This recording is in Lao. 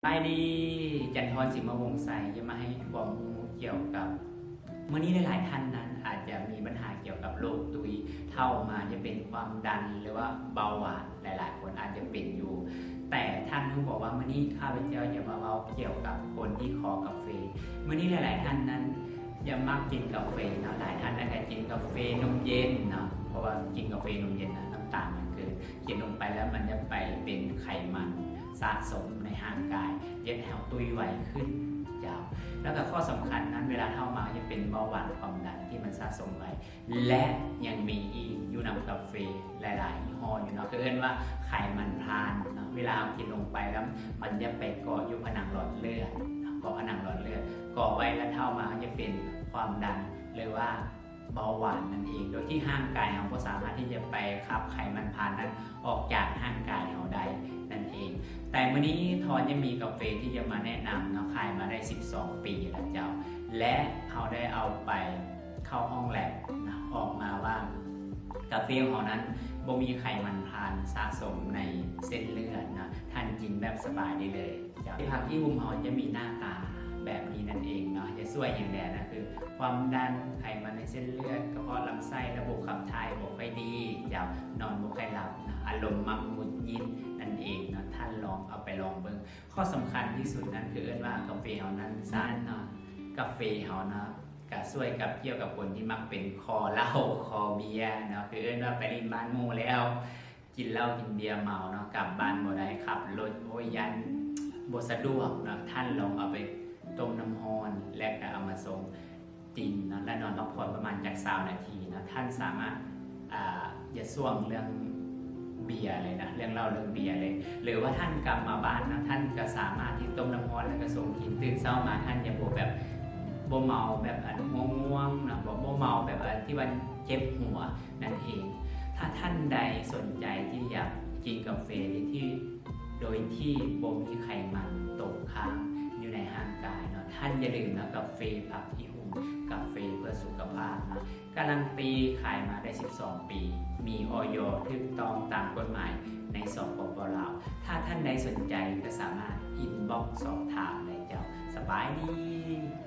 ສະບາຍດີ ຈັນທອນ ສີມະວົງໄຊ ຈະມາໃຫ້ຄວາມຮູ້ກ່ຽວກັບ ມື້ນີ້ຫຼາຍໆທ່ານນັ້ນອາດຈະມີບັນຫາກ່ຽວກັບໂລກຕຸ້ຍ ເຖົ້າມາຈະເປັນຄວາມດັນ ຫຼືວ່າເບົາຫວານ ຫຼາຍໆຄົນອາດຈະເປັນຢູ່. ແຕ່ທ່ານຮູ້ບໍ່ວ່າ ມື້ນີ້ຂ້າພະເຈົ້າຈະມາເວົ້າກ່ຽວກັບຄົນທີ່ຄໍກາເຟ. ມື້ນີ້ຫຼາຍໆທ່ານນັ້ນຈະມັກກິນກາເຟເນາະ, ຫຼາຍທ່ານອາດຈະກິນກາເຟນົມເຢັນເນາະ ເພາະວ່າກິນກາເຟນົມເຢັນນະ ນ້ຳຕານມັນເກີນ ກິນລົງໄປແລ້ວມັນຈະໄປເປັນໄຂມັນສະສົມໃນຮ່າງກາຍ ເຮັດໃຫ້ເຮົາຕຸ້ຍໄວຂຶ້ນເຈົ້າ. ແລ້ວກໍຂໍ້ສຳຄັນນັ້ນ ເວລາເຖົ້າມາຈະເປັນເບົາຫວານ ຄວາມດັນທີ່ມັນສະສົມໄວ້ ແລະ ຍັງມີອີກຢູ່ນຳກາເຟຫຼາຍໆຍີ່ຫໍ້ຢູ່ເນາະ ຄືເອີ້ນວ່າໄຂມັນທຣານເນາະ. ເວລາເຮົາກິນລົງໄປແລ້ວ ມັນຈະໄປເກາະຢູ່ຜະໜັງຫຼອດເລືອດ ເກາະຜະໜັງຫຼອດເລືອດ ເກາະໄວ້ແລ້ວເຖົ້າມາຈະເປັນຄວາມດັນ ຫຼືວ່າ ເບົາຫວານນັ້ນເອງ ໂດຍທີ່ຮ່າງກາຍເຮົາບໍ່ສາມາດທີ່ຈະໄປຂັບໄຂມັນທຣານນັ້ນອອກຈາກຮ່າງກາຍເຮົາໄດ້ນັ້ນເອງ. ແຕ່ມື້ນີ້ທອນຈະມີກາເຟທີ່ຈະມາແນະນຳເນາະ ຂາຍມາໄດ້ສິບສອງປີແລ້ວເຈົ້າ ແລະ ເຮົາໄດ້ເອົາໄປເຂົ້າຫ້ອງແລັບນະ ອອກມາວ່າກາເຟຂອງເຮົານັ້ນບໍ່ມີໄຂມັນທຣານສະສົມໃນເສັ້ນເລືອດນະ ທ່ານກິນແບບສະບາຍໄດ້ເລີຍ. ເຈົ້າ ຜັກອີ່ຫຸ່ມເຮົາຈະມີໜ້າຕາແບບນີ້ນັ້ນເອງເນາະ ຈະຊ່ວຍຫຍັງແດ່ນະ ຄືຄວາມດັນ ໄຂມັນໃນເສັ້ນເລືອດ ກະເພາະລຳໄສ້ ລະບົບຂັບຖ່າຍບໍ່ຄ່ອຍດີ ເຈົ້າ ນອນບໍ່ຄ່ອຍຫຼັບນະ ອາລົມມັກຫງຸດຫງິດນັ້ນເອງເນາະ. ທ່ານລອງເອົາໄປລອງເບິ່ງ. ຂໍ້ສຳຄັນທີ່ສຸດນັ້ນ ຄືເອີ້ນວ່າກາເຟເຮົານັ້ນສານເນາະ ກາເຟເຮົາເນາະ ກະຊ່ວຍກັບ ກ່ຽວກັບຄົນທີ່ມັກເປັນຄໍເຫຼົ້າຄໍເບຍເນາະ ຄືເອີ້ນວ່າໄປຫຼິ້ນບ້ານໝູ່ແລ້ວ ກິນເຫຼົ້າກິນເບຍເມົາເນາະ ກັບບ້ານບໍ່ໄດ້ ຂັບລົດ ໂອ້ຍ ຢ້ານບໍ່ສະດວກເນາະ. ທ່ານລອງເອົາໄປຕົ້ມນ້ຳຮ້ອນ ແລ້ວກໍເອົາມາຊົງກິນເນາະ ແລ້ວນອນພັກຜ່ອນປະມານຈັກຊາວນາທີເນາະ ທ່ານສາມາດ ອາ ຢ່າຊ່ວງເລື່ອງເບຍເລີຍນະ ເລື່ອງເຫຼົ້າເລື່ອງເບຍເລີຍ. ຫຼືວ່າທ່ານກັບມາບ້ານເນາະ ທ່ານກໍສາມາດທີ່ຕົ້ມນ້ຳຮ້ອນ ແລ້ວກໍຊົງກິນ ຕື່ນເຊົ້າມາທ່ານຢ່າບໍ່ແບບ ບໍ່ເມົາແບບອັນງ່ວງໆເນາະ ບໍ່ ບໍ່ເມົາແບບອັນທີ່ວ່າເຈັບຫົວ ນັ້ນເອງ. ຖ້າທ່ານໃດສົນໃຈທີ່ຢາກກິນກາເຟທີ່ ໂດຍທີ່ບໍ່ມີໄຂມັນຕົກຄ້າງຢູ່ໃນຮ່າງກາຍເນາະ ທ່ານຢ່າລືມນະ ກາເຟຜັກອີ່ຫຸ່ມ ກາເຟເພື່ອສຸຂະພາບເນາະ ກາລັນຕີຂາຍມາໄດ້ສິບສອງປີ ມີ ອອຍ ຖືກຕ້ອງຕາມກົດໝາຍໃນ ສປປ ລາວ. ຖ້າທ່ານໃດສົນໃຈກໍສາມາດອິນບັອກສອບຖາມໄດ້ເຈົ້າ. ສະບາຍດີ.